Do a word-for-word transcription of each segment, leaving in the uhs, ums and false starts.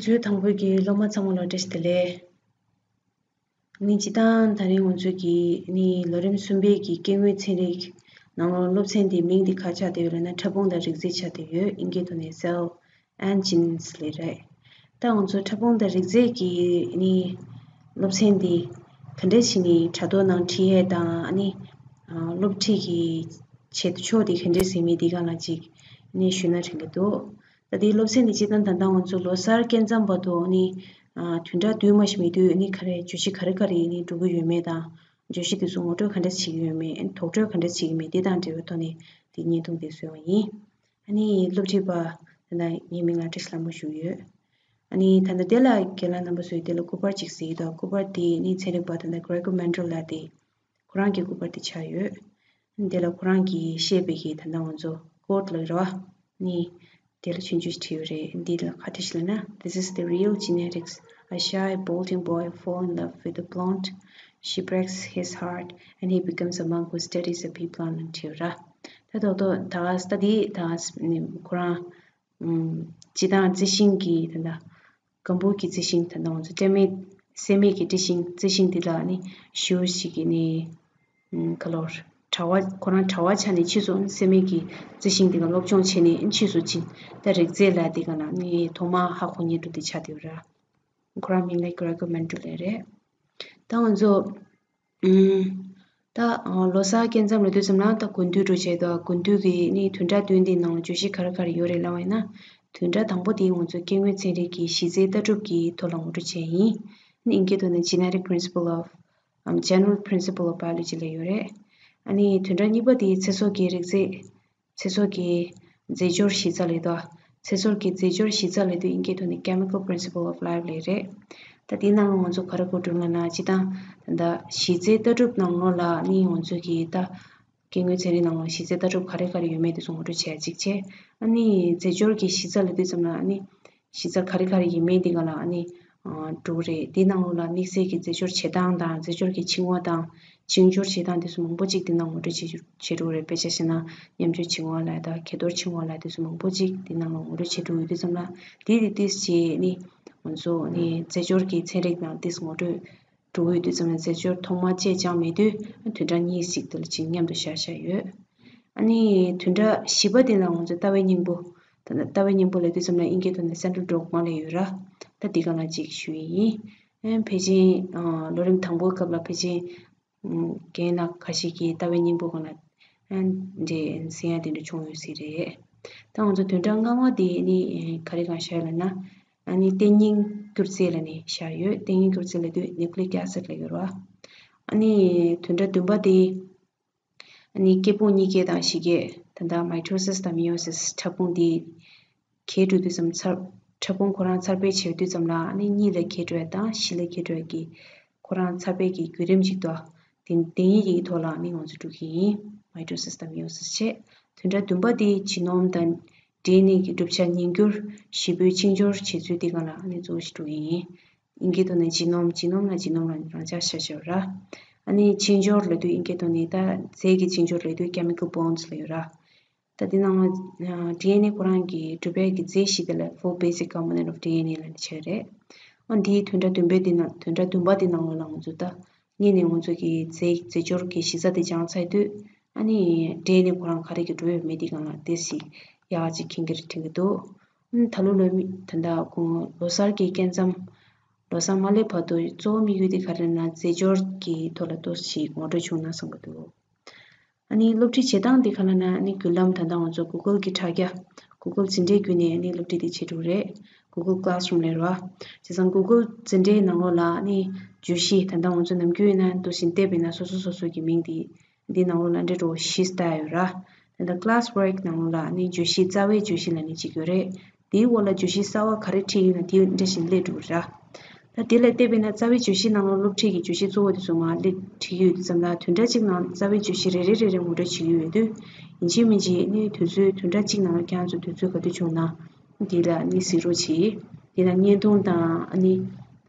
ཚོའི་དང་པོའི་གི་སློབ་མ་ཚང་མ་ལ་བཀྲ་ཤིས་བདེ་ལེགས། ནི་སྤྱིར་བཏང་ད་རིང་ང་ཚོའི་གི་ནི་ལོ་རིམ་གསུམ་པའི་གི་སྐྱེ་དངོས་ཚན་རིག་ནང་ལོགས་སློབ་ཚན་འདི་མིང་འདི་ག་ཆགས་བསྡད་ཡོད་ལབ་ན་ཕྲ་ཕུང་དང་རིགས་རྫས་ཆགས་བསྡད་ཡོད། ཨིན་སྐད་ཐོག་ནས་cell and genes ལབ་རེད། ད་ང་ཚོ་ཕྲ་ཕུང་དང་རིགས་རྫས་ཀྱི་ནི་སློབ་ཚན་འདི་ག་འདྲས་ཞིག་ནི་དྲ་ཐོག་ནང་ཁྲིད་ཡས་དང་ནི་སློབ་ཁྲིད་ཀྱི་བྱེད་ཕྱོགས་འདི་ག་འདྲས་ཟེར་མི་འདི་སྒང་ལ་ཅིག་ནི་ཞུས་ན་དྲན་གྱི་འདུག་ད་ལྟའི་སློབ་ཚན་འདི་སྤྱིར་བཏང་ད་ལྟ་ང་ཚོ་ལོ་གསར་སྐྱེ་མཚམས་བར་དུ་ནི་ཨ་བདུན་ཕྲག་བདུན་མ་ཞིག་མེད་དུས་ནི་ག་རེ་བརྗོད་གཞི་ག་རེ་ག་རེ་ནི་འགྲོ་གི་ཡོད་མེད་དང་། བརྗོད་གཞི་དེ་ཚོ་ངོ་སྤྲོད་ག་འདྲ་བྱེད་ཀྱི་ཡོད་མེད། དོགས་འཕྲོས་ག་འདྲ་བྱེད་ཀྱི་མེད། དེ་དང་འབྲེལ་བའི་ཐོག་ནས་དེ་བརྙན་ཐུང་དེ་བཟོས་པ་ཡིན། ཨ་ནི་སློབ་ཁྲིད་པ་ད་ལྟ་ངའི་མིང་ལ་བཀྲ་ཤིས་ལྷ་མོ་ཞུ་ཡོད། ཨ་ནི་ད་ལྟ་དེ་ལ་རྒན་ལགས་རྣམ་པ་ཚོས་དེ་ལ་སྐུ་པར་ཅིག་གཟིགས་ཡོད་དོ། སྐུ་པར་དེ་ནི་ཚན་རིག་པ་ད་ལྟ་Gregory Mendel ལགས་དེ་ཁོ་རང་གི་སྐུ་པར་དེ་ཆགས་ཡོད། དེ་ལ་ཁོ་རང་གིས་བཤད་པའི་གི་ད་ལྟ་ང་ཚོ་quote ལབ་རེད་བ། ནི་དེ་ལ་ཆུང་ཆུང་ཞིག་བྲིས་ཡོད་རེད། འདི་ལ་ག་འདྲ་ཞིག་ལབ་ན། This is the real genetics. A shy, bolting boy fall in love with a blonde. She breaks his heart and he becomes a monk who studies a pea plant ལབ་བྲིས་ཡོད་ར། ད་ད་ད་ད་ད་ད་ད་ཁོ་རང་ཨམ་སྤྱིར་བཏང་རྩི་ཤིང་གི་ད་ད་སྒམ་པོ་གི་རྩི་ཤིང་ད་ལྟ་ང་ཚོ་སྤྲད་མེད་སྲེད་མེད་ཀྱི་རྩི་ཤིང་རྩི་ཤིང་འདི་ལ་ནི་ཞུ་ཞིག་གི་ནི་ཨུམ་ག་ལོར་གྲྭ་བ་ཁོ་རང་གྲྭ་བ་ཆགས་ནས་ཕྱིས་སུ་སྲེད་མེད་ཀྱི་རྩི་ཤིང་འདི་ལ་སློབ་སྦྱོང་བྱས་ནས་ཕྱིས་སུ་ཕྱིན། ད་རིགས་རྫས་ལ་འདི་ག་ལ་ནི་ཐོག་མ་ཧ་གོ་མཁན་འདྲ་འདི་ཆགས་བསྡད་ཡོད་ར། ཁོ་རང་མིང་ལ་Gregory Mendel ལབ་རེད། ད་ང་ཚོ་ཨུམ། ད་ལོ་གསར་སྐྱེ་མཚམས་ལ་དུས་ཙམ་ལ་ད་དགུན་དུས་འགྲོ་བྱས་ད་དགུན་དུས་ཀྱི་ནི་བདུན་ཕྲག་བདུན་དེའི་ནང་ལ་བརྗོད་གཞི་ག་རེ་ག་རེ་ཡོད་རེད་ལབ་པ་ཡིན་ན། བདུན་ཕྲག་དང་པོ་དེ་ང་ཚོ་སྐྱེ་དངོས་ཚན་རིག་གི་གཞི་རྩའི་ལྟ་གྲུབ་ཀྱི་ཐོག་ལ་ངོ་སྤྲོད་བྱས་ཡིན། ནི་ཨིན་སྐད་ཐོག་ནས་genetic principle of um, general principle of biology ལབ་ཡོད་རེད། ཨ་ནི་བདུན་ཕྲག་གཉིས་པ་དེ་ཚེ་སྲོག་གི་རིགས་རྫས། ཚེ་སྲོག་གི་རྫས་སྦྱོར་གཞི་རྩ་ལབ་དོ། ཚེ་སྲོག་གི་རྫས་སྦྱོར་གཞི་རྩ་ལབ་དུས་ཨིན་སྐད་ཐོག་ནས་chemical principle of life ལབ་རེད། ད་དེའི་ནང་ལ་ང་ཚོ་ག་རེ་གོ་སྒྲིག་ལབ་ན་སྤྱིར་བཏང་ད་ལྟ་གཞི་རྩའི་ལྟ་གྲུབ་ནང་ལོགས་ལ་ནི་ང་ཚོ་གི་ད་སྐྱེ་དངོས་ཚན་རིག་ནང་ལ་གཞི་རྩའི་ལྟ་གྲུབ་ག་རེ་ག་རེ་ཡོད་མེད་དེ་ཚོ་ངོ་སྤྲོད་བྱས་གཅིག་བྱས། ཨ་ནི་རྫས་སྦྱོར་གྱི་གཞི་རྩ་ལབ་དུས་ཙམ་ལ་ཨ་ནི་གཞི་རྩ་ག་རེ་ག་རེ་ཡིན་མིན་དེ་ག་ལ་ཨ་ནི་འགྲོ་གི་རེད། དེའི་ནང་ལོགས་ལ་དམིགས་བསལ་གྱི་རྫས་སྦྱོར་བྱེད་སྟངས་དང་རྫས་སྦྱོར་གྱི་འཆིང་བ་དང་བཅིངས་འགྲོལ་བྱེད་སྟངས་དེ་ཚོ་མང་པོ་ཅིག་དེ་ནང་ངོ་སྤྲོད་བྱེད་བྱེད་འགྲོ་གི་རེད། དཔེ་ཆ་བཞག་ན་ཉམས་བཅོས་འཆིང་བ་ལ་དང་གས་གཏོར་འཆིང་བ་ལ་དེ་ཚོ་མང་པོ་ཅིག་དེ་ནང་ལ་ངོ་སྤྲོད་བྱེད་འགྲོ་ཡོད་དུས་ཙམ་ལ་དེ་དེ་དུས་བྱས་ནི་ང་ཚོ་ནི་རྫས་སྦྱོར་གྱི་ཚན་རིག་ནང་དེ་ངོ་སྤྲོད་འགྲོ་གི་ཡོད་དུས་ཙམ་ལ་རྫས་སྦྱོར་ཐོག་མ་བཅས་སྦྱངས་མེད་དུས་བདུན་ཕྲག་གཉིས་ཤིག་དེ་ལ་ཅིག་མཉམ་དུ་བཞག་བཞག་ཡོད། ཨ་ནི་བདུན་ཕྲག་བཞི་པ་དེ་ལ་ང་ཚོ་ལྟ་བའི་སྙིང་པོ། ད་ལྟ་ལྟ་བའི་སྙིང་པོ་ལབ་དུས་ཙམ་ལ་ཨིན་སྐད་ཐོག་ནས་central dogma ལབ་ཡོད་ར། ད་འདི་ག་ལ་ཅིག་ཞུ་ཡི་ཡིན། ཨ་ཕལ་ཆེར་ཨ་ལོ་རིམ་དང་པོའི་སྐབས་ལ་ཕལ་ཆེར་ཨ་རྒན་ལགས་ཁ་ཤས་ཀྱིས་ལྟ་བའི་སྙིང་པོ་སྒང་ལ་ཨ་འདྲ་ཟིན་ཡ་དེ་འདྲ་བྱུང་ཡོད་སྲིད་རེད། ད་ང་ཚོ་བདུན་ཕྲག་ལྔ་པ་དེ་ནི་ག་རེ་གང་བཞག་ཡོད་ལབ་ན། ཨ་ནི་ལྟེ་སྙིང་སྐྱུར་རྫས་ལབ་ནས་བཞག་ཡོད། ལྟེ་སྙིང་སྐྱུར་རྫས་ལབ་དུས་nucleic acid ལབ་ཡོད་རེད་བ། ཨ་ནི་བདུན་ཕྲག་བདུན་པ་དེ། ཨ་ནི་སྐྱེ་ཕུང་གཉིས་ཀའི་དང་བཞི་ཀའི་ད་ལྟ་mitosis དང་meiosis ཕྲ་ཕུང་འདི་གས་འགྲོ་དུས་ཙམ་ཚར། ཕྲ་ཕུང་ཁོ་རང་འཚར་འཕེལ་བྱེད་དུས་ཙམ་ལ་ཨ་ནི་གཉིས་ལ་གས་འགྲོ་བ་དང་བཞི་ལ་གས་འགྲོ་བ་གི་ཁོ་རང་འཚར་འཕེལ་གྱི་བརྒྱུད་རིམ་ཅིག་ཏུ་དེ་དེ་གཉིས་ཀྱི་ཐོག་ལ་ཨ་ནི་ང་ཚོ་འགྲོ་གི་ཡིན། mitosis དང་meiosis བྱས། བདུན་ཕྲག་བདུན་པ་དེ་genome དང་ཌི་ཨེན་ཨེ་གི་གྲུབ་ཆ་ཉིང་སྐྱུར་བཞི་པོའི་བཅིངས་འགྲོལ་བྱེད་ཚུལ་དེ་སྒང་ལ་ཨ་ནི་གཙོ་བོ་ཞིག་འགྲོ་གི་ཡིན། ཨིན་སྐད་ཐོག་ནས་genome genome ལ་genome ལ་རང་འཇགས་བྱ་བྱ་བ་ར། ཨ་ནི་བཅིངས་འགྲོལ་ལབ་དུས་ཨིན་སྐད་ཐོག་ནས་ད་རྫས་ཀྱི་བཅིངས་འགྲོལ་ལབ་དུས་chemical bonds ལབ་ཡོད་ར། ད་དེ་ནང་ལ་ཌི་ཨེན་ཨེ་ཁོ་རང་གི་གྲུབ་པའི་གི་རྫས་བཞི་དེ་ལ་four basic component of ཌི་ཨེན་ཨེ་ལབ་ནས་བྱས་རེད། ཨ་འདིའི་བདུན་ཕྲག་བདུན་པའི་དེ་ནང་བདུན་ཕྲག་བདུན་པ་དེ་ནང་ལོགས་ལ་ང་ཚོ་ད་གཉིས་ནས་ང་ཚོ་གི་རྫས་རྫས་སྦྱོར་གྱི་གཞི་རྩ་དེ་སྦྱངས་ཚར་དུས་ཨ་ནི་ཌི་ཨེན་ཨེ་ཁོ་རང་ག་རེ་གི་འགྲོ་ཡོད་མེད་དེ་སྒང་ལ་དེ་ཞིག་ཡག་ཅིག་མཁྱེན་གྱི་རེད་དྲན་གྱི་འདུག་ཨ་ནི་ད་ལོ་ལོ་མི་ད་ལྟ་ཁོང་ལོ་གསར་གྱི་སྐྱེ་མཚམས་ལོ་གསར་མ་སླེབས་བར་དུ་གཙོ་བོ་དམིགས་ཡུལ་དེ་ག་རེ་ན་རྫས་སྦྱོར་གྱི་ཐོག་ལ་ཏོག་ཙམ་ངོ་སྤྲོད་བྱུང་ན་བསམ་གྱི་འདུག་ཨ་ནི་སློབ་ཁྲིད་བྱེད་སྟངས་དེ་ག་ལ་ན་ཨ་ནི་བརྒྱུད་ལམ་ད་ལྟ་ང་ཚོ་Google གི་དྲ་རྒྱ། Google འཛིན་གྲྭའི་བརྒྱུད་ནས་ཨ་ནི་སློབ་ཁྲིད་དེ་བྱེད་ཐུབ་རེད། Google Classroom ལབ་རེད་བ། བྱས་ཙང་Google འཛིན་གྲྭའི་ནང་ལོགས་ལ་ཨ་ནི་བརྗོད་གཞི་ད་ལྟ་ང་ཚོ་ནམ་རྒྱུན་ཡིན་ན་འདུག་བཞིན་བལྟས་པས་ན་སོ་སོ་སོ་སོ་གི་མིང་དེ་འདི་ནང་ལོགས་ལ་འདྲ་འདྲ་བོ་བཞི་བཏགས་ཡོད་ར། ད་ལྟ་Class Work ནང་ལོགས་ལ་ཨ་ནི་བརྗོད་གཞི་རྩ་བའི་བརྗོད་གཞི་ལབ་ནས་གཅིག་ཡོད་རེད། དེའི་འོག་ལ་བརྗོད་གཞི་གསར་བ་ག་རེ་ཁྲིད་ཡོད་ན་དེ་འདྲ་བཞིན་སླེབས་འགྲོ་གི་རེད། ད་དེ་ལ་བལྟས་པས་ན་རྩ་བའི་བརྗོད་གཞིའི་ནང་ལ་སློབ་ཁྲིད་ཀྱི་བརྗོད་གཞི་གཙོ་བོ་དེ་ཚོ་མར་སླེབས་ཁྲིད་ཀྱི་ཡོད་དུས་ཙམ་ལ་བདུན་ཕྲག་གཅིག་ནང་རྩ་བའི་བརྗོད་གཞི་རེ་རེ་རེ་རེ་ངོ་སྤྲོད་བྱེད་ཀྱི་ཡོད་དུས་ཡིན་གཅིག་མིན་གཅིག་ནི་དུས་ཚོད་བདུན་ཕྲག་གཅིག་ནང་ལ་ཁྱེད་རང་ཚོ་དུས་ཚོད་ག་དུས་བྱུང་ན་དེ་ལ་ནི་གཟིགས་རོགས་གྱིས། དེ་ལ་བརྙན་ཐུང་དང་ཨ་ནི་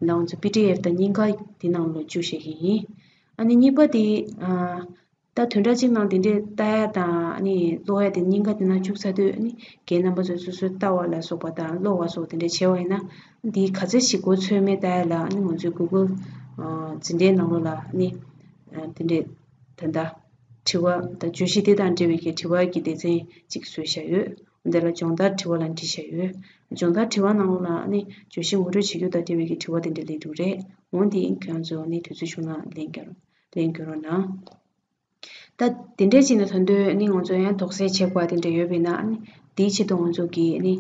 ད་ང་ཚོ་པི་ཌི་ཨེཕ་དང་གཉིས་ཀ་དེ་ནང་ལ་བཅུག་བཞག་གི་ཡིན། ཨ་ནི་གཉིས་པ་དེ་ཨ། ད་དོན་དག་གཅིག་ནང་དེ་འདྲས་ལྟ་ཡ་དང་ཨ་ནི་ཀློག་ཡ་དེ་གཉིས་ཀ་དེ་ནང་བཅུག་ཚར་དུས་ཨ་ནི་རྒན་རྣམ་པ་ཚོས་སོ་སོའི་ལྟ་བ་ལ་སོགས་པ་དང་ཀློག་པ་སོགས་དེ་འདྲས་བྱས་པ་ཡིན་ན་འདིའི་ག་ཚད་ཞིག་གོ་ཚོད་མེད་ལྟ་ཡ་ལ་ཨ་ནི་ང་ཚོའི་Google་འཛིན་གྲྭའི་ནང་ལོགས་ལ་ཨ་ནི་དེ་འདྲས་ད་ལྟ་དྲི་བ་དང་བརྗོད་གཞི་དེ་དང་འབྲེལ་བའི་གི་དྲི་བ་གི་སྡེ་ཚན་གཅིག་བཟོས་བཞག་ཡོད། འདི་ལ་སྦྱོང་བརྡར་དྲི་བ་ལབ་བྲིས་བཞག་ཡོད། སྦྱོང་བརྡར་དྲི་བ་ནང་ལོགས་ལ་ཨ་ནི་བརྗོད་གཞི་ངོ་སྤྲོད་བྱེད་རྒྱུ་དང་འབྲེལ་བའི་གི་དྲི་བ་དེ་འདྲ་སླེབས་འདུག་རེད། འོ་འདི་ཁྱོད་ཚོ་ཨ་ནི་དུས་ཚོད་བྱུང་ན་ལན་རྒྱག་རོགས། ལན་སྐྱོན་རོགས་གནང་། ད་དེ་འདྲའི་ཅིག་ནས་ཐོན་དུས་ཨ་ནི་ང་ཚོ་ཡང་དོགས་སེལ་བྱེད་དགོས་པ་དེ་འདྲ་ཡོད་པས་ན་ཨ་ནི་དེའི་ཆེད་དུ་ང་ཚོ་གིས་ཨ་ནི་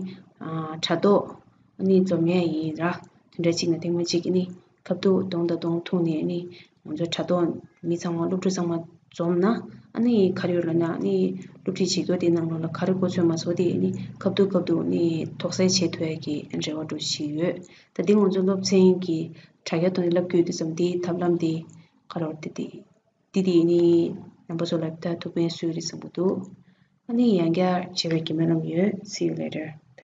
ཨ་དྲ་ཐོག་ཨ་ནི་འཛོམས་ཡས་ཡིན་ར། དེ་འདྲ་ཅིག་ནས་ཐེངས་མ་གཅིག་ཨ་ནི་ཁ་ཐུག་གདོང་དང་གདོང་ཐུག་ནས་ཨ་ནི་ང་ཚོ་དྲ་ཐོག་མི་ཚང་མ་སློབ་ཕྲུག་ཚང་མ་འཛོམས་ན་ཨ་ནི་ག་རེ་ཡོད་ལབ་ན་ཨ་ནི་སློབ་ཁྲིད་བྱེད་རྒྱུ་དེ་ནང་ལོགས་ལ་ག་རེ་གོ་ཚོད་མ་ཚོར་དེ་ཨ་ནི་ཁ་ཐུག་ཁ་ཐུག་ཨ་ནི་དོགས་སེལ་བྱེད་ཐུབ་ཡས་ཀྱི་རེ་བ་འདྲ་ཞིག་ཡོད། ད་འདི་ང་ཚོ་སློབ་ཚན་གྱི་དྲ་རྒྱ་ཐོག་ནས་བསླབ་རྒྱུ་དེ་ཙམ་དེའི་ཐབས་ལམ་དེ་ག་རེ་བ་དེ་དེ། འདི་དེ་ནི་རྣམ་པ་ཚོ་ལ་ད་ཐུགས་ཕན་གསོས་རེད་བསམ་གྱི་འདུག་ཨ་ནི་ཡང་བསྐྱར་མཇལ་བའི་གི་སྨོན་ལམ་ཡོད། See you later.